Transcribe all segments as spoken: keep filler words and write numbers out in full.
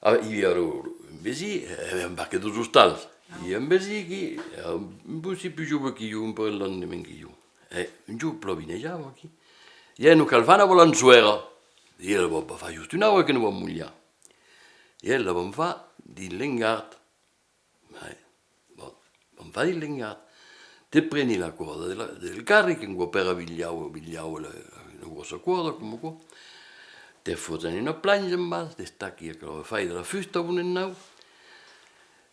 Ah, i aviá lo, lo, un vesin, eh, aviam pas que dos ostals. I aviá un vesin aquí, èra un bocin pus jove que jo, un parelh d'ans de mens que jo. E un jorn plovinejava aquí. E nos cal far una balançoèra. E la vam pas far just una, que nos vam molhar. E la vam far dins l'engard. Mai, bon, vam far dins l'engard. Te preni la còrda de la, del carri, qu'encara pèra bilhau, bilhau, la, la, una gròssa còrda, coma aquò. Te foti una plancha en bas, destaqui aquela fai de la fusta, bon en naut.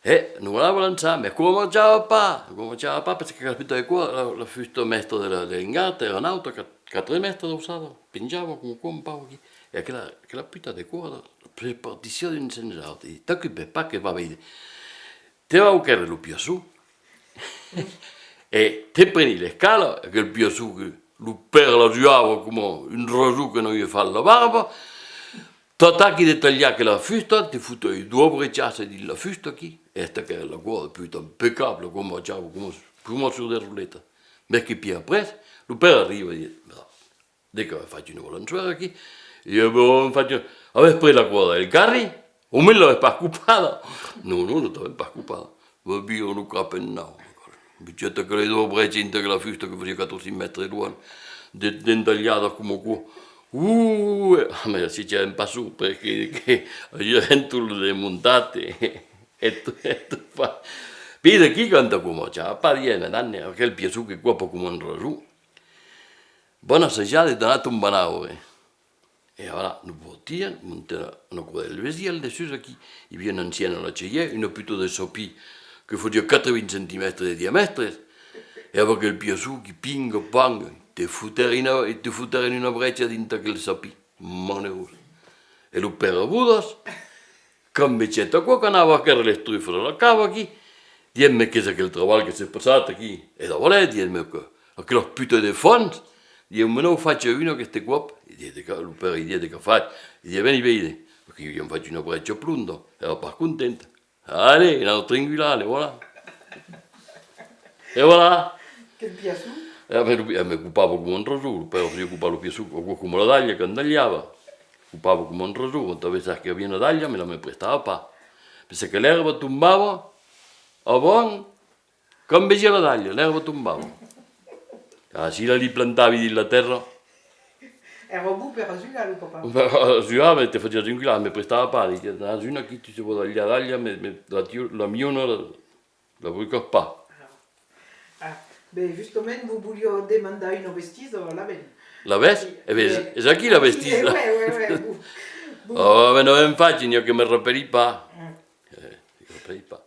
E nos la balançam, mès aquò marchava pas, aquò marchava pas, perque aquela puta de còrda, la, la fusta mèstra de la, de l'engard, èra nauta, quat-, quatre mètres d'auçada, penjava coma aquò un pauc aquí. E aquela, aquela puta de còrda se partissiá d'un sens a l'autre. E t'ocupes pas que va veire. Te vau quèrre lo piaçon. E te preni l'escala, aquel piaçon que lo pèra la suava coma un rason que n'aviá fach la barba, t'ataqui de talhar aquela fusta, te foti doas brechas dins la fusta aquí, e estaquèt la còrda, puta, impecable, coma marchava, coma, coma sur de roletas. Mès que pièi après, lo pèra arriba e ditz: De qu'avètz fach una balançoèra aquí? E avèm fach una... Avètz pres la còrda del carri? Au mens l'avètz pas copada? Non, non, non l'avèm pas copada. Aviá lo cap en naut. Vegèt aquelas doas brèchas dins aquela fusta que fasiá quatre o cinc mètres de luènh, de, dentalhadas coma aquò. Uh! E, ah, mès se tièren pas sord, perque que avián tot lo desmontat e, e tot, e tot fach. Pièi d'aquí, quand aquò marchava pas, diguèt: Mès, aquel piaçon que còpa coma un rason. Vam assajar de d'anar tombar en aure. E voilà, nos partiam, montèm una còrda del vesin al dessús aquí. I aviá una anciana laitièra, una puta de sapin que fasiá quatre-vints centimètres de diamètre, e amb aquel piaçon qui pinga, panga, te fotèren una, e te fotèren una brecha dins aquel sapin. Manerós. E lo pèra Bodas, quand vegèt aquò, qu'anava quèrre las trufas a la cava aquí, diguèt: Mès qu'es aquel trabalh que s'es passat aquí? E davalèt, diguèt: Mès que aquelas putas de fons, diguèt, me n'an fach una aqueste còp. E diguèt: De qu'a-, lo pèra, diguèt: De qu'as fach? E diguèt: Veni veire. Aquí aviam fach una brecha plonda, èra pas contenta. Allez, un autre enguilat, e voilà. E voilà. Quel piaçon? E me, e me copava coma un rason, lo pèra fasiá copar lo piaçon, aquò coma la dalha, quand dalhava. Copava coma un rason, tanben sas que aviá una dalha, mès la me prestava pas. Perque l'èrba tombava, avant, quand vesiá la dalha, l'èrba tombava. Ah, si la li plantavi dins la tèrra. Èra bon per ajugar, lo papà. Per ajugar, mès te fasiás enguilar, me prestava pas, disiá: N'as una aquí, tu se vòs dalhar, dalha, mès, mès la tiu-, la miona, la, la brucas pas. Ah. Ah. Ben, justament, vos voliá demandar una bestisa, l'avèm. L'avètz? E ben, es aquí la bestisa. E ouais, ouais, ouais, bon. Bon. Oh, mès n'avèm fach, n'i a que me rapèli pas. Mm. Eh, me rapèli pas.